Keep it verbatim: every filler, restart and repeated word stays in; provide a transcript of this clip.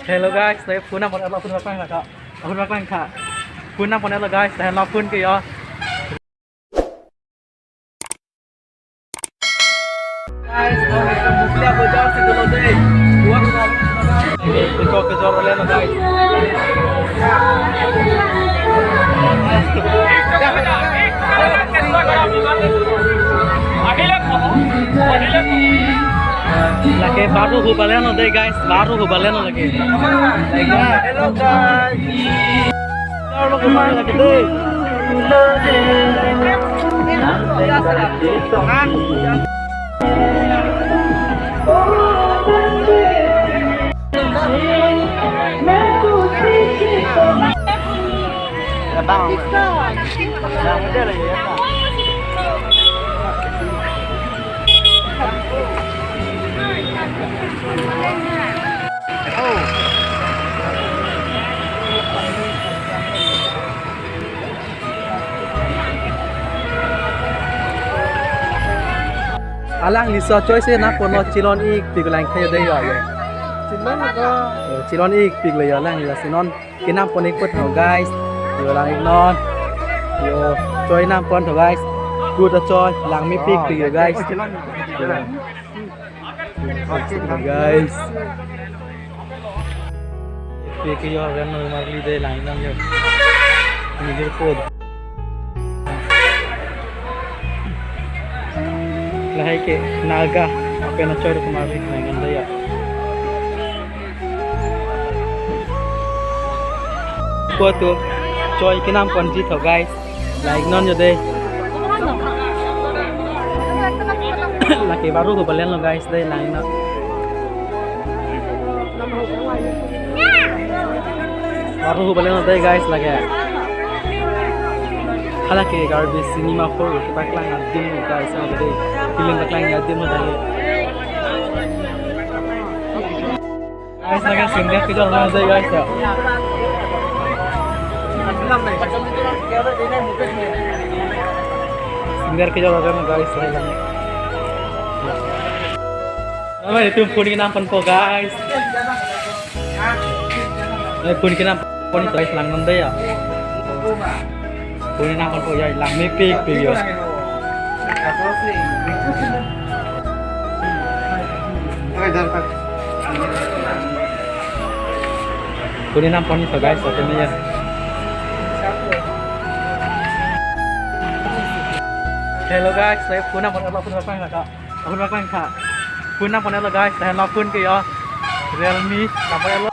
Hello guys, saya phone nampon, apa phone apa ka? Phone apa ka? Phone nampon lo guys, saya lo phone ke ya. Guys, no, kita bukli aku jauh situ lo deh. Buat lo. Iko kejor le lo guys. Lake baru hubalen lo deh guys, baru hubalen lo lagi. Hello guys. Hello guys. Alangli so choi si nampon lo, chilon ikpik lang khe dei yo. Chilon ko. Chilon ikpik le yo, alangli si non kenampon ik put ho guys. Yo lang ik non. Yo choi nampon tho guys. Good a choi, lang mepik pik yo guys. Guys. Pi ke yo ran no marli dei lang non yo. Ini dir pod. Lahai ke Naga, apa na choi ko marli lang non dei ya. Ko tu choi kenampon ji tho guys. Lang non yo dei. Lake baru hubalen lo guys dei, lang non. Baru hubalen lo dei guys lake. Hala ke Karbi cinema hall kepaklang adim guys, oh dei. Film paklang adim lo dei. Guys, lake singer kejor lo dei guys ya. Singer kejor lo guys ya. Nama itu phone kenampon po guys. Eh, phone kenampon guys, lang non dei ya. Phone kenampon po ya, lang mepik pik yo. Phone kenampon tho guys, atau ni ya. Hello guys, saya phone nampon, apa phone apa ka? Phone apa ka? Phone nampon lo guys, saya lo phone ke ya. Realme, apa lo?